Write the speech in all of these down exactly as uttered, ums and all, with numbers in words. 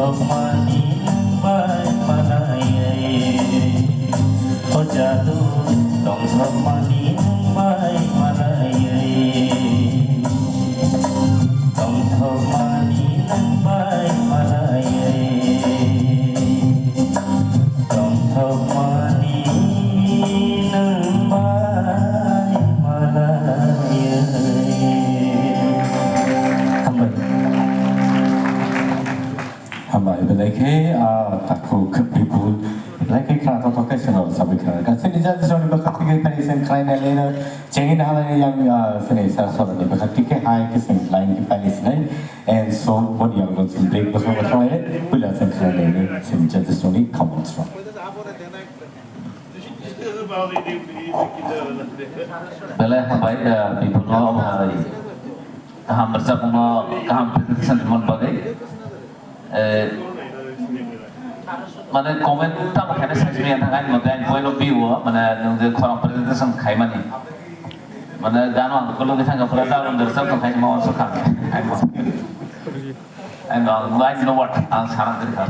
Tongthokmani nwng bai malaiwi, o jadu, tongthokmani nwng bai malaiwi, tongthokmani nwng bai malaiwi, tongthokmani nwng bai malaiwi. Hambai. Hambai, belai khe, ah, takhuk Bipul, belai khe khna tongthok khe swnam sabai khna. Kaisa ni jati songni bwkhak twi khe phai seng khlai nai leno, chengin halai yang, ah, sini sa sora ni bwkhak twi khe hai khe seng line khe phai sinai, and so boni yang non sing break bwkhak bwkhak lai, puila seng khlai nai sini jati songni common song. Belai hambai, ah, Bipul no hambai. Kaham rwchapmungno kaham presentation rimani bagwi. Eh, mane comment tamo khaina size maya thang ani mate ani point of view o, mane nwng je khorang presentation khaimani. Mane gano ang kologwi thangkha pura da rwchap tong khaima wansa kha. Khaima. I know, I know what ang sana diri kha.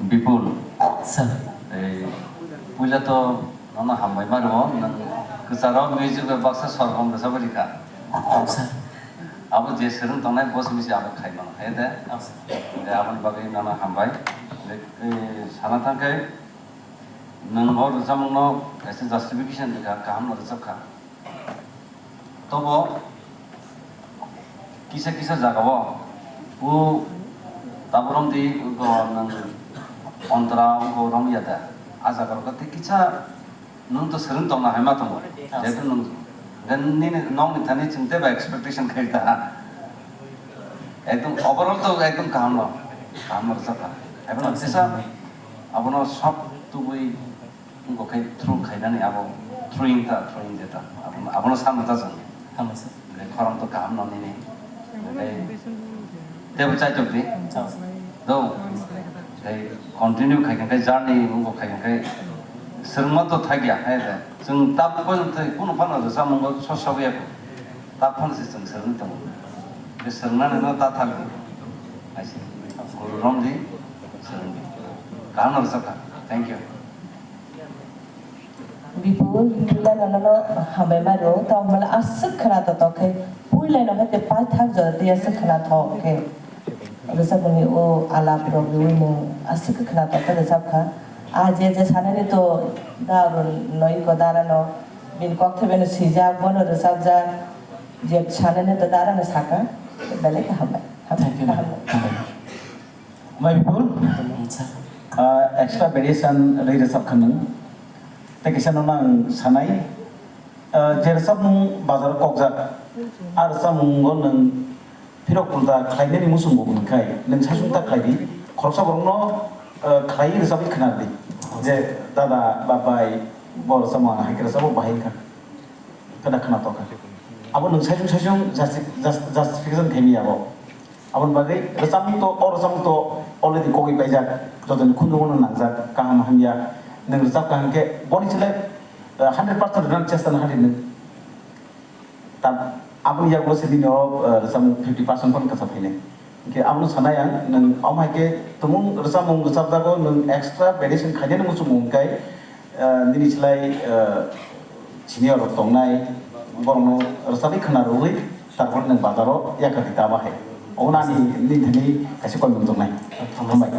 Bipul. Sir. Ei, puila to nono hambai ma rwo, nwng kwcharo music bai baksa sor hom rwchapwi rikha. Sir. Abo je swrwng tongnai bo simi se abo khai mano, hai de? Sir. De aboni bagwi nono hambai. De, ei, sana thang khe nwng o rwchapmungno kaisa justification rwkha, kaham no rwchapkha. Tobo kisa kisa jagao bo tabuk romdi wngkha nwng ontra wngkha romya da. A jaga rok tei kisa nwng to swrwng tongna hai ma tongo. Jehetu nwng, then nini nokni thani chwng teibo expectation khai ta. Ekdom overall to ekdom kaham no, kaham no rwchapkha. Ebono kisa abono sob tubui Wngkha khe through khainani abo throwing ta, throwing jeta. Abono, abono samno ta chwng. Tamo se. Hwnkhe khorang to kaham no nini. Hwnkhe tebo chaitok di. Chao. Do. Tei continue khai khe journey wngkha khai khe swrwngma to thakya, hai de. Chwng tabuk poito tei kunu phano rwchapmung sosa ya kho. Tabuk phano se chwng swrwngwi tongo. Be swrwngnani no ta thang di. Hai se. Guru romdi, swrwngdi. Kaham no rwchapkha. Thank you. Bipul, puila no nono hambai ma rwo, tamo hwnle aswk khwna tongthok khe, puila no hai khe paithak jora twi aswk khwna thok khe. Rwchapmungni o alap rok rwui nwng aswk khwna tongthok khe rwchapkha. A je je sanani to da rw noi ko dara no, bini kok thaibai no swijak, bono rwchapjak, je sanani to dara no sakha, belai khe hambai. Hambai. Thank you, ma'am. Hambai. Hambai. Mai Bipul, ah, extra variation rwi rwchap kha nwng. Tei kisa no nang sanai, ah, je rwchapmung bazar o kokjak, a rwchapmungo nwng phirok pulta khlainani muchungo hwnkhai, nwng saichung ta khlai di. Khoroksa borokno, ah, khlaiwi rwchapwi khna di. Je dada ba bai, bo rwchapmung hai khe rwchapmung bahai wngkha. Kada khna tokha. Abo nwng saichung saichung justi-, jus-, justification khaimaya abo. Aboni bagwi rwchapmung to, o rwchapmung to already kogwi paijak, jotoni khunjugo no nangjak, kaham hamya. Nwng rwchap kaham khe boni chwlai, eh, hundred percent rwnani chesta no hadi nwng. Ta aboni yago se nini o, eh, rwchapmung fifty percent phano kwchak phainai. Hwnkhe abono sanai ang, nwng omo hai khe tumung rwchapmung rwchapjago, nwng extra variation khainani muchungo hwnkhai, eh, nini slai, eh, senior rok tongnai, borokno rwchapwi khna rwui, tarpore nwng bazaro yakar di ta bahai. Obono ani nini thani kaisa koimung tongnai. Hambai.